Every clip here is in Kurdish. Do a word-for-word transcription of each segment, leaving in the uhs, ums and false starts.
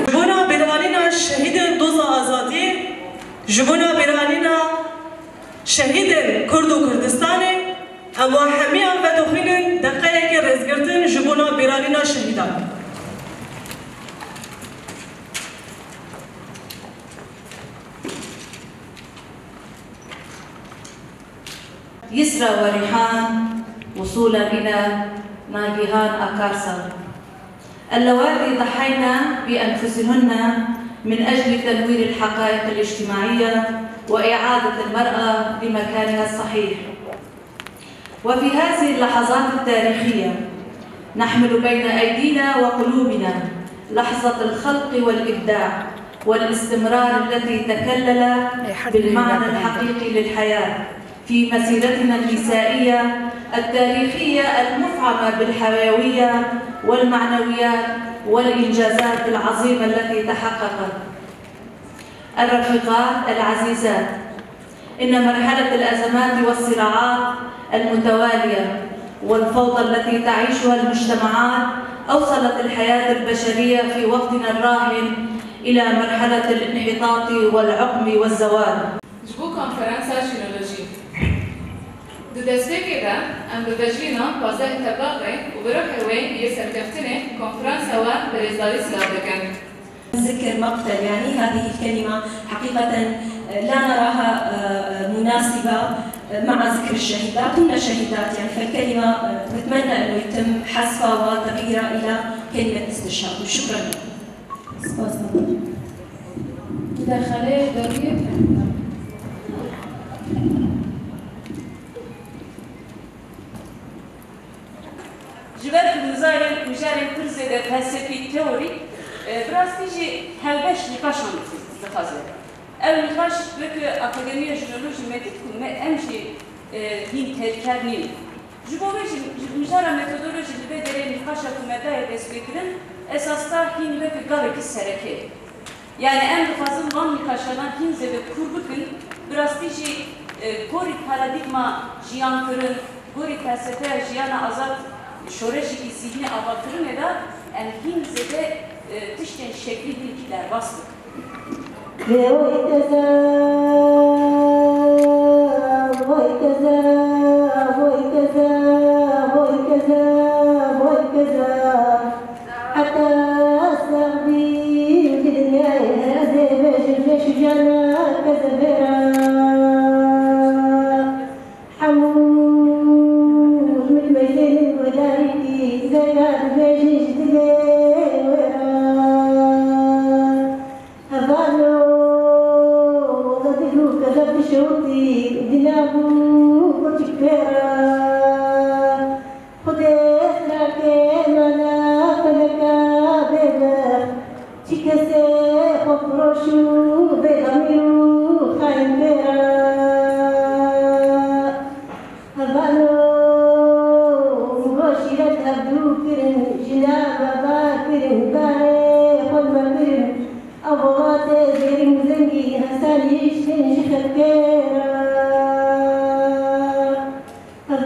Ji bona bîranîna şehîdên doza azadiyê, ji bona bîranîna şehîdên Kurd û Kurdistanê, em wa hemiyan vedixwînin deqeyekê rêzgirtin ji bona bîranîna şehîdan. يسرى وريحان وصولا إلى ناجيهان أكارسا. اللواتي ضحينا بأنفسهن من أجل تنوير الحقائق الاجتماعية وإعادة المرأة لمكانها الصحيح. وفي هذه اللحظات التاريخية نحمل بين أيدينا وقلوبنا لحظة الخلق والإبداع والاستمرار التي تكلل بالمعنى الحقيقي للحياة في مسيرتنا النسائية التاريخية المفعمة بالحيوية والمعنويات والإنجازات العظيمة التي تحققت. الرفيقات العزيزات، إن مرحلة الأزمات والصراعات المتوالية والفوضى التي تعيشها المجتمعات أوصلت الحياة البشرية في وقتنا الراهن إلى مرحلة الانحطاط والعقم والزوال. Ji bo konferansa şînolojî. Di destpêkê de em bi vejîna pazdeh Tebaxê û bi ruhê wê yê serkeftinê konferansa we bi rêzdarî silav dikin. ذكر مقتل، يعني هذه الكلمة حقيقة لا نراها مناسبة مع ذكر الشهيدات، هن شهيدات، يعني فالكلمة بتمنى أنه يتم حذفها وتغييرها إلى كلمة استشهاد. وشكرا لكم. سپاس. مداخله‌یê derûyê. Ji ber ku mijarên, mijarên pir zêde felsefî, teorîk, e, bi rastî jî hevbeş nîqaşan dixwaze. Ew nîqaş weke Akademiya Jinolojî me dît ku me, em jî, e, hîn tevkar nîn. Ji bo vê jî, ji mijara metodolojî li vê derê nîqaşa ku me daye destpêkirin, esas da hîn weke gavekî sereke ye. Yani em dixwazin van nîqaşanan hîn zêde kûr bikin, bi rastî jî, e, gorî paradîgma jiyankirin, gorî felsefeya jiyana azad, şoreşekî zîhnî avakirinê de em hîn zêde, e, tiştên şeklî hîn derbas bikin. Vay keza, vay keza, vay keza, vay keza, vay keza. Heta sax bî di dinyayê, ez ê bêjim, jê şujana kez vê re. Hemû min meyzênin guhdarî dî, zeka dibêjin ji dilê wê re. Hevalo, wele digo keze bişewtî, dina bû koçik pê re. Xwedê strake mala feleka bêbext, çi kesê xwefiroş û bêdemîr û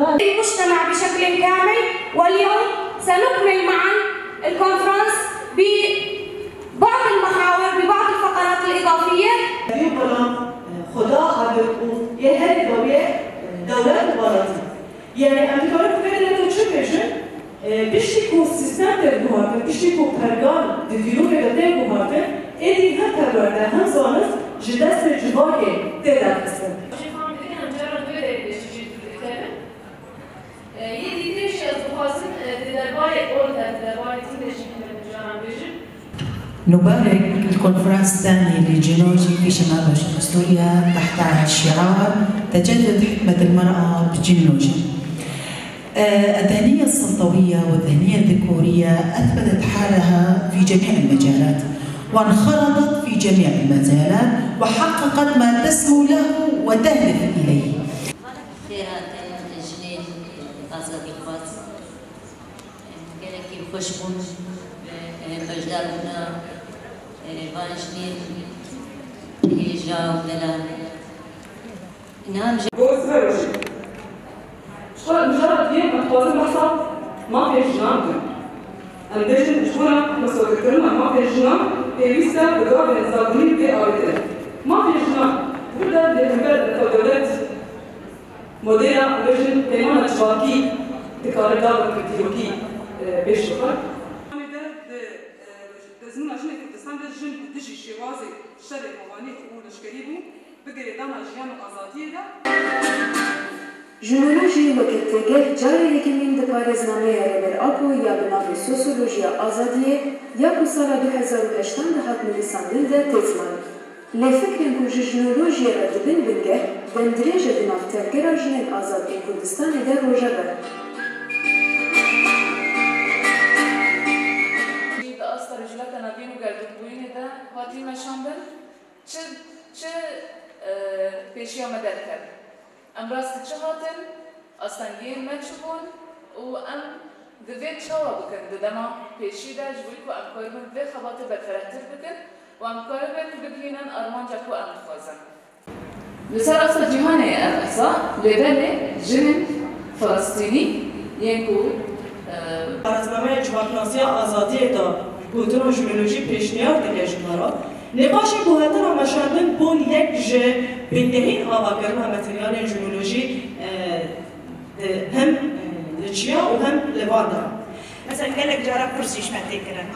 المجتمع بشكل كامل. واليوم سنكمل معا الكونفرنس ببعض المحاور، ببعض الفقرات الإضافية. Ev belam, e, Xuda abir û yê herî dawiyê, e, dewlet û welatî. Yani em dikarin vê derê çi bêjin? E, piştî ku sîstem tê guhartin, piştî ku pergal di dîrokê de tê guhartin, êdî hem perwerde hem zanist ji destê civakê tê derxistin. Jî fam dikin em cara di vê derê pêşî jî dikevin. E, yê dîtir jî ez dixwazim, e, di derbarê Older, di derbarê tîmê jî hindek caran bêjim. نبارك الكونفرنس الثاني للجينولوجي في شمال وشرق سوريا تحت شعار تجدد حكمة المرأة بالجينولوجيا. آه، الذهنية السلطوية والذهنية الذكورية أثبتت حالها في جميع المجالات، وانخرطت في جميع المجالات، وحققت ما تسمو له وتهدف إليه. Xêr hatin jinên azadîxwaz. Gelekî xweş bûn, e, beşdar bûna, e, van jinên hêja û delal. Niha em ji Goz verojî. Ji xwe mijara duyê em dixwazin behsa mafê jinan bikin. Em dibêjin ji bo re mesûlkirina mafê jinan pêwîst e bi gavên zabûnî bê awêtin. Mafê jinan, vir de lê hember navdewlet modela, em bêjin peymana civakî dikare gavek bi dîrokî, e, pêş bixe. Di, e, ezmûna jinên Kurdistan de jin bi dijî şêwazê şerê hawanî û leşkerî bû, bi girêdana jiyan û azadiyê de. Jinolojî weke têgeh cara yekemîn di parêznameya Rêber Apo ya bi navê Sosyolojiya Azadiyê ya ku sala du hezar û heştan de hat nivîsandin de tê ziman. Lê fikrên ku ji jinolojiyê re dibin bingeh, demdirêj e di nav tevgera jinên azad ên Kurdistanê de roje be. Di asta rojhilata navîn û gerdûnbûyînê de hatî meşandin, çi, çi, e, pêşiya me derket. Em rastî çi hatin, astengiyên me çi bûn û em divê çawa bikin di dema pêşî de ji bo ku em karibin vê xebatê berfirehtir bikin û em karibin bigihînin armanca ku em dixwazin. Li ser asta cîhanê ev qisa, lê belê jinên Filistînî yên ku, e, Parêznameya Civaknasiya Azadiyê de gotina jinolojî pêşniyar dike ji me re. Lê paşê ku hatine meşandin, bûn yek ji bingehîn avakirina materyalên jinolojî, e, di hem, e, li çiya û hem li van de. Mesela gelek cara pirs jî ji me tê kirin.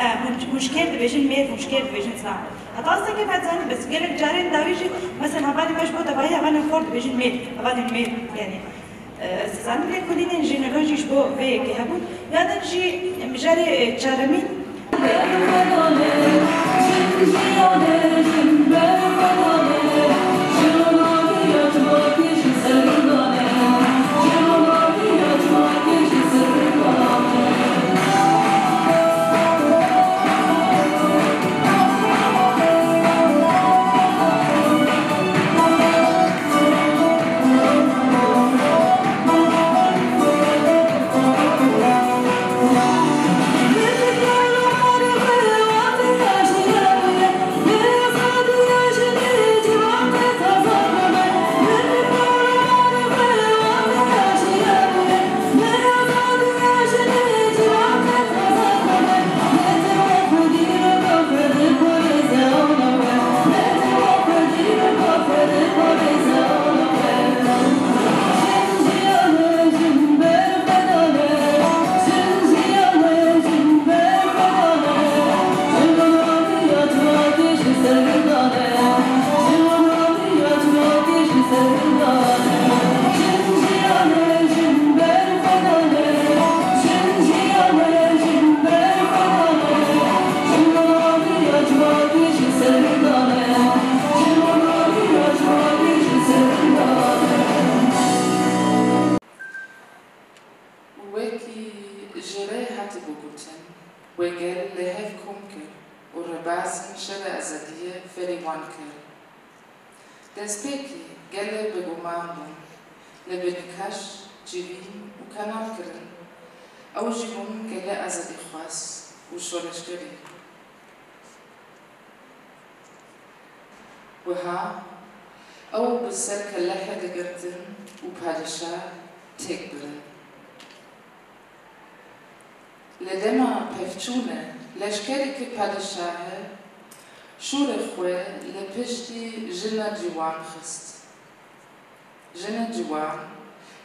E, hûn, hûn ji kê dibêjin mêr, hûn ji kê dibêjin zina. Heta ez nekêm ez zanî, bes gelek carên dawî jî, mesela hevalên me ji bo tevahî hevalên xort dibêjin mêr, hevalên mêr, yanî. Ez dizanim lê kulînên jînolojî ji bo vê yekê hebûn. Ya din jî mijarê, e, çaremîn. Wekî ji rê hatibû gotin, wê gel li hev kom kir û rêbazên şerê azadiyê ferî wan kir. Destpêkî gelê bêguman bûn, lê bi nîqaş civîn û qenax kirin. Ew jî bûn gelê azadîxwaz û şoreşgerî. Wiha ew bi ser kelehê digirtin û padîşah têk birin. Li dema pevçûnê leşkerekî padîşahê şûrê xwe li piştî jina ciwan xist. Jinê ciwan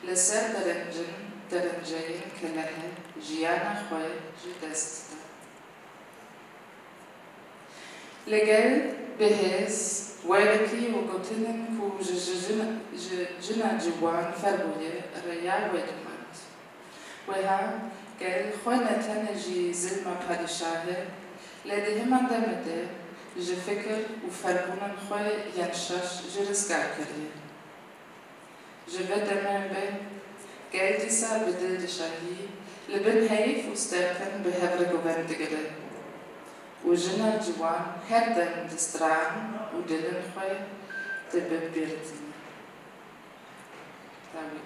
li ser derencin, derenceyên kelehê jiyana xwe ji dest da. Li gel bihêz, wêrekî û gotinên ku ji, ji jin, ji jina ciwan ferbûye re ya wê dimand. Wiha gel xwe ne tenê ji zilma padîşahê, lê di heman demê de ji fikir û ferbûnên xwe yên şaş jî rizgar kiriye. Ji vê demê ve gel dîsa bi dil dişahî, li bin heyv û stertin bi hev re govend digire û jina ciwan her dem di stran û dilên xwe de bi bîr tîne. Tawî.